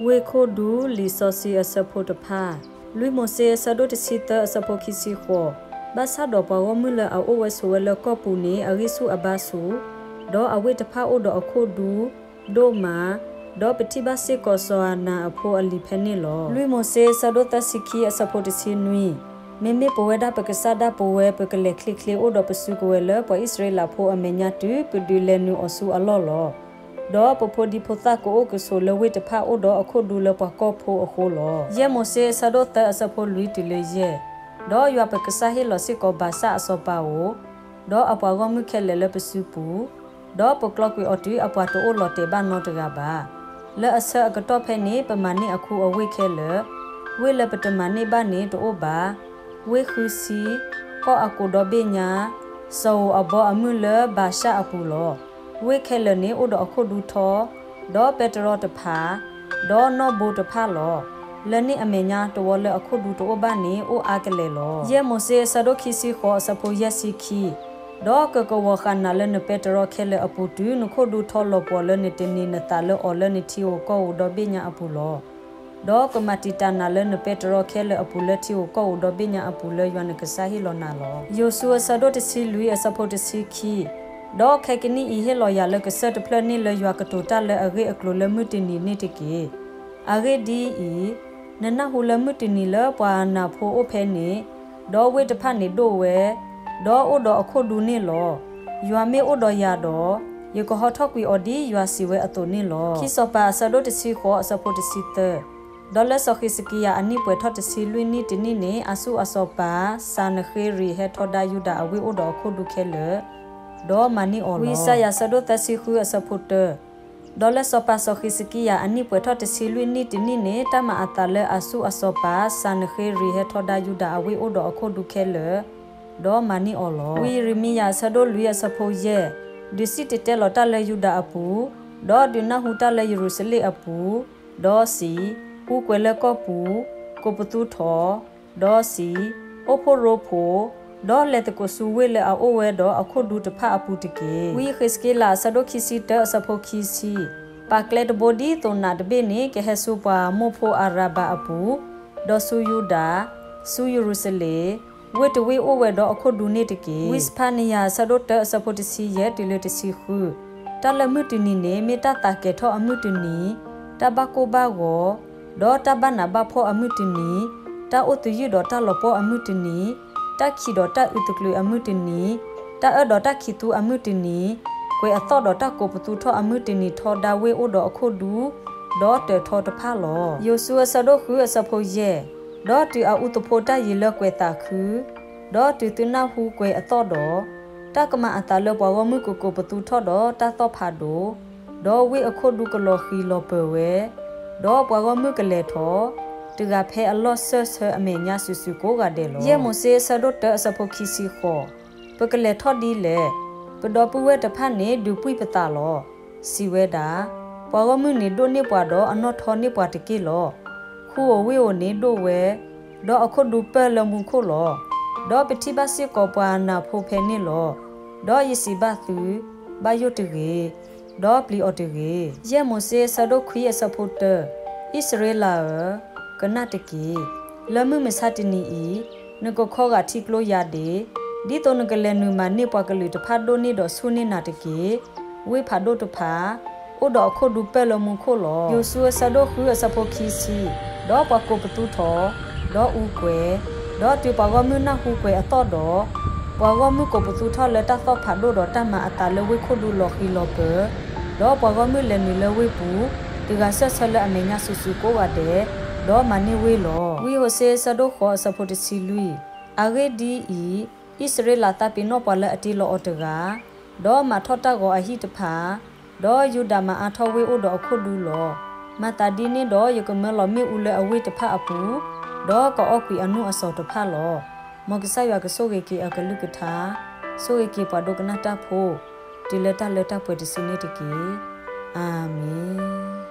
ဝ့ၢ်ခိၣ်ဒူ လံာ်စီဆှံအဆၢဖိတဖၣ်, လွံၢ်မိၤၡ့အဆၢဒိၣ်တဆံသၢအဆၢဖိခံဆံဃိး, ဘၣ်ဆၣ်ဒီးပှၤဂီၢ်မုၢ်လၢအအိၣ်ဝဲဆိးဝဲလၢကီၢ်ပူၤန့ၣ် အဂံၢ်ဆူၣ်အဘါဆူၣ်, ဒီးအဝ့ၢ်တဖၣ်အိၣ်ဒီးအခိၣ်ဒူဒိၣ်မး, ဒီးပထံၣ်ဘၣ်စ့ၢ်ကီးစီၤအၤနၤအဖိအလံၤဖဲန့ၣ်လီၤ. လွံၢ်မိၤၡ့အဆၢဒိၣ်သၢဆံခံအဆၢဖိတဆံနွံ, မ့မ့ၢ်ပဝဲဒၣ်ပကစၢ်ဒၣ်ပဝဲ ပကလဲၤချ့ချ့အိၣ်ဒီးပစုကဝဲၤလၢပှၤအံၣ်စရ့လးဖိအမဲာ်ညါတုၤပဒုးလဲၤနုာ်အီၤဆူအလီၢ်လီၤ. ဒီးပဖိဒံဖိသၣ်ကအိၣ်ကဆိးလၢဝ့ၢ်တဖၣ်အိၣ်ဒီးအခိၣ်ဒူလၢပှၤကီၢ်ဖိအဃိလီၤ. ယဲၢ်မိၤၡ့အဆၢဒိၣ်သၢအဆၢဖိလွံၢ်တုၤလၢယဲၢ်, ဒီးယွၤပကစၢ်ဟ့ၣ်လီၤစ့ၢ်ကီးဘၤၡၣ်အစီၤပၤဧိၤ, ဒီးအပှၤဂီၢ်မုၢ်ခဲလၢာ်လၢပစုပူၤ, ဒီးပကျီကွံာ်အီၤတုၤအပှၤတအိၣ်လီၤတဲာ်ဘၣ်နီတဂၤဘၣ်. လၢအဆၢအကတီၢ်ဖဲန့ၣ် ပမၤန့ၢ်အခူအဝ့ၢ်ခဲလၢာ်, ဝ့ၢ်လၢပတမၤန့ၢ်ဘၣ်န့ၣ်တအိၣ်ဘၣ်. ဝ့ၢ်ဃုဆံ, ကီၢ်အကိးဒီဘ့ၣ်ညါ, စီၤဧိၤအဘီအမုၢ်လၢဘၤၡၣ်အပူၤလီၤ. ဝ့ၢ်ခဲလၢာ်န့ၣ်အိၣ်ဒီးအခိၣ်ဒူထီ, ဒီးပဲတြီတဖၣ်, ဒီးနီၢ်ဘိတဖၣ်လီၤ. လၢန့ၣ်အမဲာ်ညါတဝီလၢအခိၣ်ဒူတအိၣ်ဘၣ်န့ၣ် အိၣ်အါကလဲာ်လီၤ. ယဲၢ်မိၤၡ့အဆၢဒိၣ်ခံဆံဃိးအဆၢဖိယဲၢ်ဆံခံ, ဒီးကကဝီၤဃာ်နၤလၢနပဲတြီခဲလၢာ်အပူၤတုၤ နခိၣ်ဒူထီလီၤပှီၤလၢနတန့ၤနသးလၢအီၤလၢနထံဧိၤကီၢ်ဧိၤဒီဘ့ၣ်ညါအပူၤလီၤ. ဒီးကမၤတံာ်တာ်နၤလၢနပဲတြီခဲလၢာ်အပူၤလၢထံဧိၤကီၢ်ဧိၤဒီဘ့ၣ်ညါအပူၤလၢယွၤနကစၢ်ဟ့ၣ်လီၤနၤလီၤ. ယိၤၡူအဆၢဒိၣ်တဆံလွံၢ်အဆၢဖိတဆံခံ, ဒီးခဲကနံၣ်အံၤဟ့ၣ်လီၤယၤလၢကစၢၢ်တဖျၢၣ်န့ၣ်လၢယွၤကတိၤတၢ်လၢအဂ့ၢ်အကျိၤလၢမုၢ်တနံၤန့ၣ်တက့ၢ်. အဂ့ၢ်ဒ်အံၤ, နနၢ်ဟူလၢမုၢ်တနံၤလၢပှၤအၤနၤဖိအိၣ်ဖဲန့ၣ်, ဒီးဝ့ၢ်တဖၣ်န့ၣ်ဒိၣ်ဝဲ, ဒီးအိၣ်ဒီးအခိၣ်ဒူန့ၣ်လီၤ. ယွၤမ့ၢ်အိၣ်ဒီးယၤဒီး, ယကဟီထီၣ်ကွံာ်အီၤဒ်ယွၤစံးဝဲအသိးန့ၣ်လီၤ. ခံစီၤပၤအဆၢဒိၣ်တဆံဃိးအဆၢဖိတဆံသၢ, ဒီးလၢစီၤဃံးစကံယၤအနံၣ်ပှဲၤထီၣ်တဆံလွံၢ်နံၣ်တနံၣ်န့ၣ် အၤစူၣ်အစီၤပၤ စၤနဃ့ရံးဟဲထီဒါယူဒၤအဝ့ၢ်အိၣ်ဒီးအခိၣ်ဒူခဲလၢာ်, ဒီးမၤန့ၢ်အီၤလီၤ. ဝံယၡါယၤအဆၢဒိၣ်သၢဆံဃုအဆၢဖိတၢ, ဒီးလၢစီၤပၤစီၤဃံးစကံယၤအနံၣ်ပှဲၤထီၣ်တဆံလွံၢ်နံၣ်တနံၣ်န့ၣ် တၢ်မၤအသးလၢအၤစူၣ်အစီၤပၤ စၤနဃ့ရံးဟဲထီဒါယူဒၤအဝ့ၢ်အိၣ်ဒီးအခိၣ်ဒူခဲလၢာ်, ဒီးမၤန့ၢ်အီၤလီၤ. ဝံယံးရမံယၤအဆၢဒိၣ်လွံၢ်အဆၢဖိယဲၢ်, ဒုးစံၣ်တဲၤတဲလီၤတၢ်လၢယူဒၤအပူၤ, ဒီးဒုးနၢ်ဟူတၢ်လၢယရူၤၡလ့ၣ်အပူၤ, ဒီးစံး, အူကွဲၤလၢကီၢ်ပူၤ, ကိးပသူထီၣ်, ဒီးစံး, အိၣ်ဖှိၣ်ရိဖှိၣ်, ဒီးလဲၤသကိးဆူဝ့ၢ်လၢအအိၣ်ဝဲဒီးအခိၣ်ဒူတဖၣ်အပူၤတက့ၢ်. ဝံဃ့းစက့လးအဆၢဒိၣ်ခံဆံတၢအဆၢဖိခံဆံ, ပာ်ကျဲတဘိဒ်သိးနးတဘ့ၣ်န့ၣ် ကဟဲဆူပှၤမိၢ်ဖိအၤရဘၤအပူၤ, ဒီးဆူယူဒၤ, ဆူယရူၤၡလ့ၣ်, ဝ့ၢ်တဝ့ၢ်အိၣ်ဝဲဒီးအခိၣ်ဒူန့ၣ်တက့ၢ်. ဝံစဖါနယၤအဆၢဒိၣ်တၢအဆၢဖိတဆံယဲၢ်တုၤလၢတဆံဃု, တၢ်လၢမုၢ်တနံၤန့ၣ် မ့ၢ်တၢ်သးကဲၤထီၣ်အမုၢ်တနံၤ, တၢ်ဘၣ်ကိၢ်ဘၣ်ဂီၤ, ဒီးတၢ်ဘၣ်နးဘၣ်ဖှီၣ်အမုၢ်တနံၤ, တၢ်အိၣ်သယုၢ်ဒီးတၢ်လီၤပှီၢ်အမုၢ်တနံၤ, တၢ်ခံးဒီးတၢ်အုးသကျုးအမုၢ်တနံၤ, တၢ်အၢဒီးတၢ်ခံးသူအမုၢ်တနံၤ, ကွဲၤအသီၣ်ဒီးတၢ်ကိးပသူထီၣ်အမုၢ်တနံၤထီဒါဝ့ၢ်အိၣ်ဒီးအခိၣ်ဒူ, ဒီးတၢၤထီတဖၣ်လီၤ. ယိၤၡူအဆၢဒိၣ်ဃုအဆၢဖိယဲၢ်, ဒီးတုၤအအူသဖိတၢ်ယံၤလၢကွဲၤသးခု, ဒီးတုၤသုနၢ်ဟူကွဲၤအသီၣ်ဒီး, တၢ်ကမၤအသးလၢပှၤဂီၢ်မုၢ်ကကိးပသူထီၣ်ဒီးတၢ်သီၣ်ဖးဒိၣ်, ဒီးဝ့ၢ်အခိၣ်ဒူကလီၤဃံၤလီၤပၢၤဝဲ, ဒီးပှၤဂီၢ်မုၢ်ကလဲၤထီၣ်, တဂၤဖဲအလီၢ်ဆၢၣ်ဆၢအမဲာ်ညါစုာ်စုာ်ကိးဂၤဒဲးလီၤ. ယဲၢ်မိၤၡ့အဆၢဒိၣ်တၢအဆၢဖိခံဆံဃိး, ပကလဲၤထီၣ်ဒ်လဲၣ်, ပဒီပုၢ်ဝဲၢ်တဖၣ်န့ၣ်ဒုးပှံၢ်ပသးလီၤ. စံးဝဲဒၣ်, ပှၤဂီၢ်မုၢ်န့ၣ်ဒိၣ်န့ၢ်ပှၤဒီးအနီၣ်ထီန့ၢ်ပှၤတက့ၢ်လီၤ. ခူဧိၤဝ့ၢ်ဧိၤန့ၣ်ဒိၣ်ဝဲ, ဒီးအခိၣ်ဒူပၢၢ်လၢမူခိၣ်လီၤ. ဒီးပထံၣ်ဘၣ်စ့ၢ်ကီးပှၤအၤနးဖိဖဲန့ၣ်လီၤ. ဒီးယစံးဘၣ်သု, ဘၣ်ယိၣ်တဂ့ၤ, ဒီးပျံၤအီၤတဂ့ၤ. ယဲၢ်မိၤၡ့အဆၢဒိၣ်ခွံအဆၢဖိတၢ, အံၣ်စရ့လးဧၢ, ကနၣ်တက့ၢ်. လၢမုၢ်မဆါတနံၤအံၤ, နကခီဂာ်ထံကျိယၤဒ့, ဒ်သိးနကလဲၤနုာ်မၤန့ၢ်ပှၤကလုာ်တဖၣ်ဒိၣ်န့ၢ်ဒီးဆူၣ်န့ၢ်နၤတက့ၢ်. ဝ့ၢ်ဖးဒိၣ်တဖၣ်, အိၣ်ဒီးအခိၣ်ဒူပၢၢ်လၢမူခိၣ်လီၤ. ယိၤၡူအဆၢဒိၣ်ဃုအဆၢဖိခံဆံ, ဒီးပှၤကိးပသူထီၣ်, ဒီးအူကွဲၤ, ဒီးတုၤပှၤဂီၢ်မုၢ်နၢ်ဟူကွဲၤအသီၣ်ဒီး, ပှၤဂီၢ်မုၢ်ကိးပသူထီၣ်လၢတၢ်သီၣ်ဖးဒိၣ်ဒီးတၢ်မၤအသးလၢဝ့ၢ်ခိၣ်ဒူလီၤဃံၤလီၤပၢၤ, ဒီးပှၤဂီၢ်မုၢ်လဲၤနုာ်လၢဝ့ၢ်ပူၤ, တဂၤဆၢၣ်ဆၢလၢအမဲာ်ညါစုာ်စုာ်ကိးဂၤဒဲး, ဒီးမၤန့ၢ်ဝ့ၢ်လီၤ. ဝံဟိၤၡ့အဆၢဒိၣ်ဃိးအဆၢဖိတဆံလွံၢ်, အဂ့ၢ်ဒ်အံၤ, အံၣ်စရ့လးသးပ့ၤနီၣ်ပှၤလၢအတ့လီၤအီၤတဂၤ, ဒီးမၤထီၣ်တၢ်ဂီၤအဟံၣ်တဖၣ်, ဒီးယူဒၤမၤအါထီၣ်ဝ့ၢ်အိၣ်ဒီးအခိၣ်ဒူလီၤ. မၤသးဒ်န့ၣ်ဒီးယကမၢလီၤမ့ၣ်အူလၢအဝ့ၢ်တဖၣ်အပူၤ, ဒီးကအီၣ်ကွံာ်အနူၢ်အစီၤတဖၣ်လီၤ. မ်ကစၢ်ယွၤကဆိၣ်ဂ့ၤက့ၤအကလုၢ်ကထါ, ဆိၣ်ဂ့ၤက့ၤပှၤဒိကနၣ်တၢ်ဖိ, တုၤလၢတၢ်လၢတၢ်ပှဲၤတစုန့ၣ်တက့ၢ်. အၤမ့ၣ်.